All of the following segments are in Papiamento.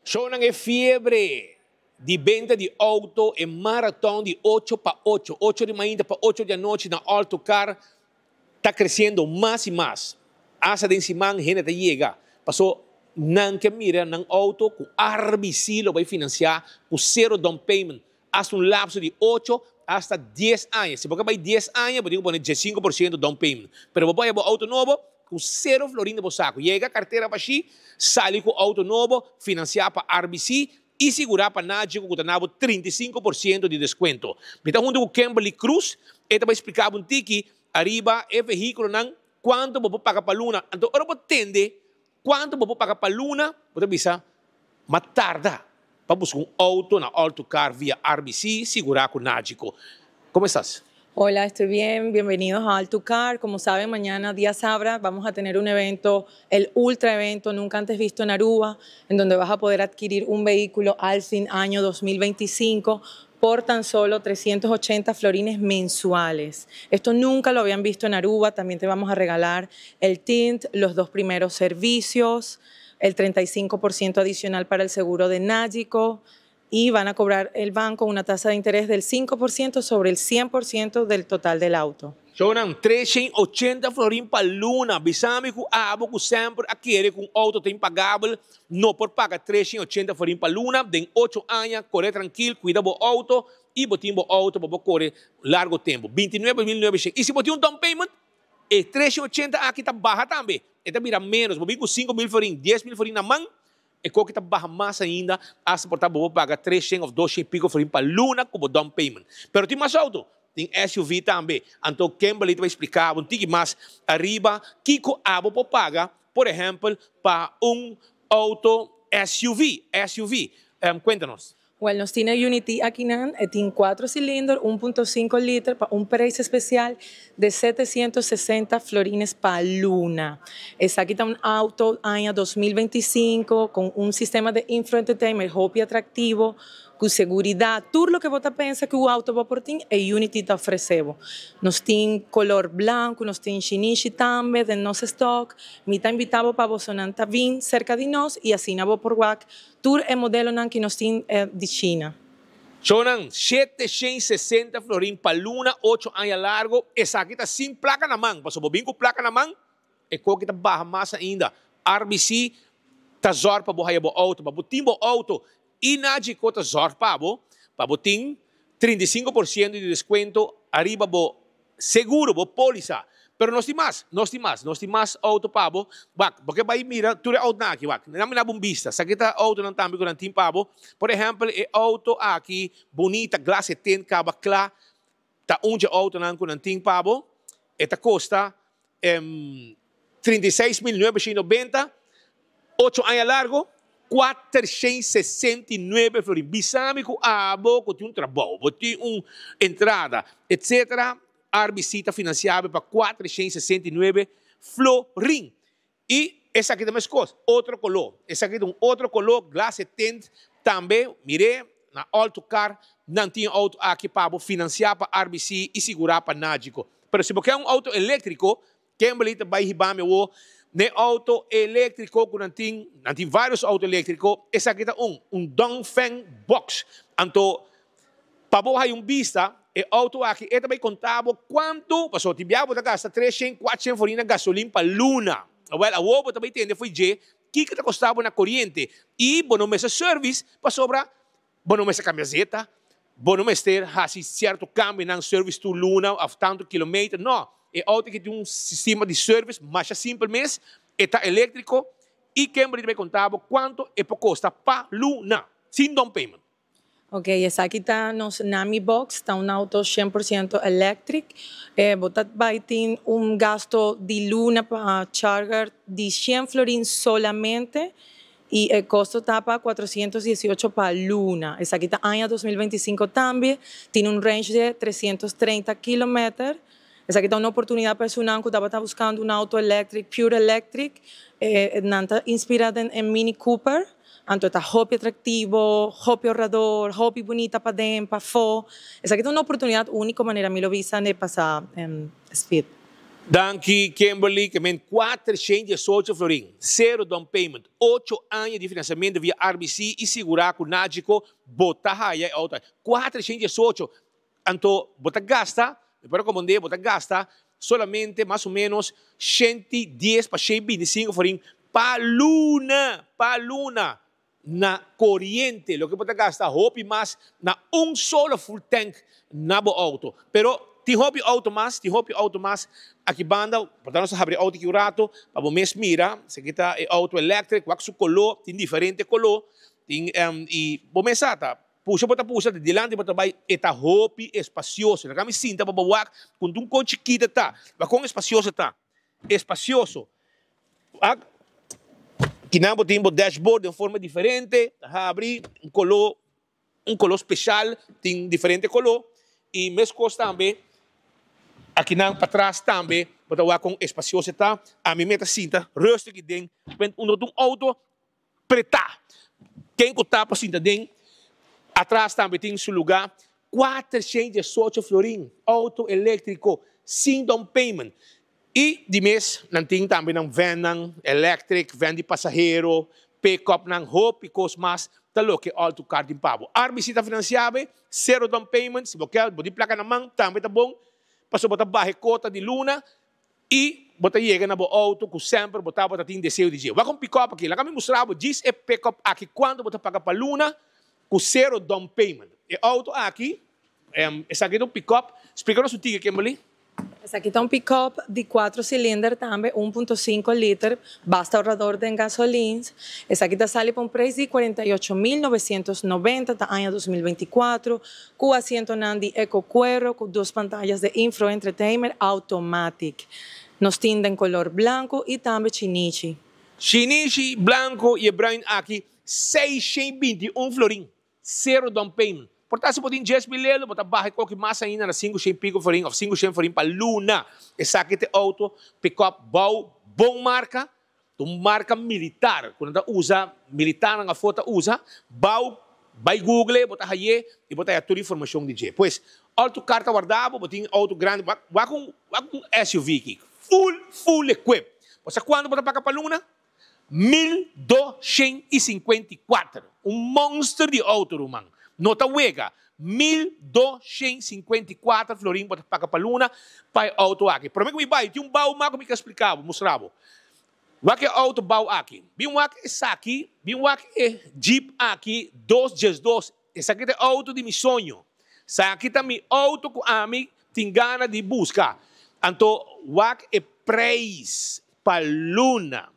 Shownan, e fiebre di benta di auto, e maraton di 8 pa 8, 8 di mainta pa 8 di anochi na All to Car, ta creciendo mas y mas. Hasta den siman hende ta yega. Paso nan ke mira nan auto cu RBC lo bay financia cu zero down payment. Hasta un lapso di 8 hasta 10 aña. Si bo bay 10 aña, bo tin cu pone 5% down payment. Pero bo bay bo auto nobo cu zero florin den bo saco. Yega cartera bashi, sali cu auto nobo, financia pa RBC y sigura pa Nagico cu ta duna bo 35% di descuento. Mi ta hunto cu Kimberly Cruz, e ta bay splica un tiki ariba e vehiculonan cuanto bo paga pa luna. Anto, ora bo tende cuanto bo paga pa luna, bo ta bisa, m'a tarda pa busca un auto na All to Car via RBC, sigura cu Nagico. ¿Cómo estás? Hola, estoy bien. Bienvenidos a All to Car. Como saben, mañana, diasabra, vamos a tener un evento, el ultra evento nunca antes visto en Aruba, en donde vas a poder adquirir un vehículo Alfin año 2025 por tan solo 380 florines mensuales. Esto nunca lo habían visto en Aruba. También te vamos a regalar el tint, los dos primeros servicios, el 35% adicional para el seguro de Nagico y van a cobrar el banco una tasa de interés del 5% sobre el 100% del total del auto. Shownan, 380 florin pa luna. Bisami cu abo cu semper a kere cu un auto ta impagabel, no por paga 380 florin pa luna. Den 8 aña, core trankil, cuida bo auto y bo tin bo auto pa core largo tempo. 29.900. Y si bo tin un down payment, e 380 aki ta baha tambe. E ta bira menos. Bo bin cu 5 mil florin, 10 mil florin na man, e cos ta baha mas ainda, hasta por ta bo paga 300 of 200 y pico florin pa luna como down payment. Pero tin mas auto, tin SUV tambe. Anto Kimberly ta splica un tiki mas ariba, kico abo por paga, por ehempel, pa un auto SUV, SUV. Cuéntanos. Well, nos tin Unity aki nan, tin 4 cilinder, 1.5 liter, pa un prijs especial di 760 florines pa luna. Esaki ta un auto aña 2025 cu un sistema di infoentertainment hopi atractivo, cu seguridad, tur loke bo pensa cu e auto por tin, e Unity ta ofrece. Nos tin color blanco, nos tin shinishi tambe den nos stock. Mi ta invita pa bo ta bin cerca di nos y asina bo por wak tur e modelonan cu nos tin di China. Shownan, 760 florin pa luna, 8 aña largo. Esaki ta sin placa na man. Paso bo bin cu placa na man, e cos ta baha mas ainda. RBC ta zorg pa bo haya bo auto, pa bo tin bo auto. Y Nagico ta zorg pa bo tin 35% di descuento ariba bo seguro, bo polisa. Pero nos tin mas, nos tin mas, nos tin mas auto pa bo. Wak, pasobra bay mira, tur auto nan aki, wak. Nan na bon bista. Esaki ta auto nan tambe cu nan tin pa bo. Por ehempel, e auto aki, bunita, glass tint, caba cla. Ta un auto nan cu nan tin pa bo. E ta costa 36.990, 8 aña largo, 469 florin. Bisami cu abo, cu tin un trabou, tin un entrada, etc. RBC ta financia pa 469 florin. Y esaki tambe ta otro color. Esaki ta un otro color, glass tint tambe, mira, na All to Car, nan tin auto aki pa financia pa RBC y sigura pa Nagico. Pero si bo kier un auto electrico, Kimberly ta bay hiba mi na auto electrico cu nan tin varios auto electrico, esaki ta un Dongfeng Box. Anto, pa bo haya un bista, e auto aki, e ta bay conta bo cuanto, paso tin bia bo ta gasta 300, 400 florin na gasolin pa luna. Well, awo bo tambe tende for di dje, kico ta costa na coriente. Y bo no mester service, pasobra, bo no mester cambia zeta, bo no mester haci cierto cambio na service tur luna, of tanto kilometer, no. E auto cu tin un sistema di service, mas simpel mes, ta electrico, y Kimberly ta bay conta cuanto e por costa pa luna, sin down payment. Ok, esaki ta nos Nami Box, ta un auto 100% electric. Bo ta bay tin un gasto di luna pa charger di 100 florin solamente y e costo ta pa 418 pa luna. Esaki ta aña 2025 tambe, tin un range di 330 km. Esaki ta un oportunidad pa esnan cu tabata buscando un auto electric, pure electric, nan ta inspira den Mini Cooper. Anto ta hopi atractivo, hopi ahorrador, hopi bunita paden, pafo. Esaki ta un oportunidad unico manera mi lo bisa di pasa speed. Danki Kimberly, ke men 418 florin, zero down payment, 8 aña di financiamento via RBC y sigura cu Nagico bo ta haya e auto. 418, anto bo ta gasta, mi por recomenda bo ta gasta solamente mas o menos 110 pa 125 florin pa luna, pa luna na coriente, loke bo ta gasta hopi mas na un solo full tank na bo auto. Pero tin hopi auto mas, tin hopi auto mas aki banda, pa nos habri auto aki un rato, pa bo mes mira, esaki ta e auto electric, wak su color, tin diferente color, tin y bo mes ta, pusha bo ta pusha, di dilanti bo ta bay, e ta hopi espacioso. Laga mi sinta pa bo wak, cu un con chikito ta, wak con espacioso ta, espacioso. Wak, kinan bo tin bo dashboard di forma diferente, habri, un color special, tin diferente color, y mescos tambe, akinan patras tambe, bo ta wak con espacioso ta. Ami mes ta sinta, rustig den, un auto preta. Ken cu ta pa sinta den, atras tambe tin su lugar, 418 florin, auto electrico, sin down payment. Y di mes, nan tin tambe nan van nan electric, van di pasahero, pick-up nan hopi cos mas, ta loke All to Car tin pa bo. RBC ta financia bo, zero down payment, si bo kier, bo tin placa na man, tambe ta bon, paso bo ta baha cuota di luna, y bo ta yega na bo auto cu semper bo ta tin deseo di dje. Wak un pick-up aki, laga mi mustra bo, djis e pick-up aki cuanto bo ta paga pa luna, cu zero down payment. E auto aki, esaki ta un pick-up, splica nos un tiki, Kimberly. Esaki ta un pick-up di 4 cilinder tambe, 1.5 liter, basta ahorrador di gasolin. Esaki ta sali pa un prijs di 48.990, ta aña 2024, cu asiento di eco cuero, cu dos pantaya di info entertainment automatic. Nos tin den color blanco y tambe shinishi. Shinishi, blanco y bruin aki, 621 florin, zero down payment. Portanto, bo tin 10 mil euro, bo ta baha cualke mas ainda na 500 pico florin, of 500 florin pa luna. Esaki ta auto, pick-up, bou, bon marca, un marca militar. Cuando usa, militar na foto usa, bou, bay Google, bo ta haye, y bo ta tur informacion di dje. Pues, All to Car ta warda bo, bo tin auto grandi, wak un SUV aki, full, full equip. Bo cuanto bo ta paga pa luna? 1254. Un monster di auto, ruman. No ta wega. 1254 florin pa paga pa luna pa auto aki. Pero mi bay, tin un bou mas cu mi kier splica, mustra. Wak e auto bou aki. Bin wak esaki, bin wak e Jeep aki 212. Esaki ta auto di mi soño. Esaki ta mi auto cu ami tin gana di busca. Anto wak e prijs pa luna.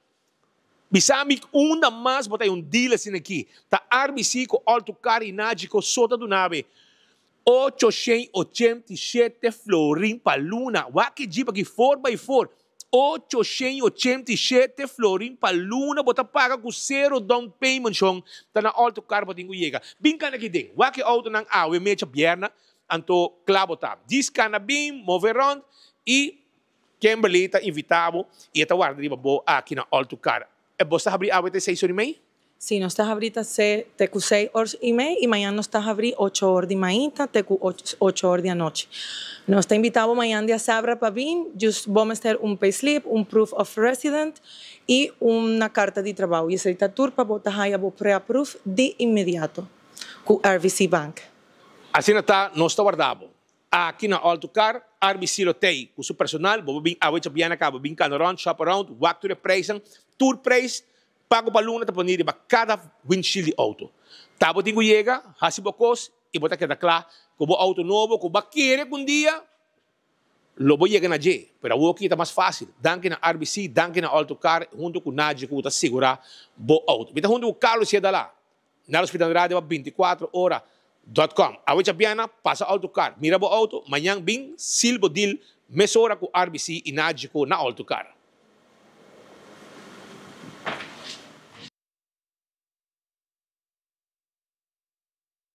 Bisa mi unda mas bo ta un deal asina aki. Ta RBC cu All to Car y Nagico so ta duna bo. 887 florin pa luna. Wak e Jeep aki 4x4. 887 florin pa luna bo ta paga cu zero down payment shon. Ta na All to Car bo tin cu yega. Bin cana aki den. Wak e auto nan awe mecha bierna. Anto cla bo ta. Djis cana bin, move around y Kimberly ta invita bo y ta warda riba bo aki na All to Car. E boso ta habri awe te 6:30? Si, nos ta habri te cu 6:30 y mañan nos ta habri 8 or di mainta te cu 8 or di anochi. Nos ta invita bo mañan diasabra pa bin, just bo mester un payslip, un proof of resident y un carta di trabou. Y esey ta tur pa bo ta haya bo pre-approve di inmediato cu RBC Bank. Asina ta, nos ta warda bo. Aki na All to Car, RBC lo tey, cu su personal, bo bin awe biana caba, bin cana around, shop around, wak tur e prijzen, tur prijs, pago pa luna ta poni riba cada windshield di auto. Ta bo tin cu yega, hasi bo cos, y bo ta keda cla, cu bo auto nobo, cu bo a kere un dia, lo bo yega na dje, pero awor ta mas facil. Danki na RBC, danki na All to Car, hunto cu Nagico cu ta sigura bo auto. Mi ta hunto cu Carlos Yedala, na Hospital Radio 24 ora.com. Awe biana, pasa All to Car. Mira bo auto, mañan bin, seal bo deal, mesora cu RBC y Nagico na All to Car.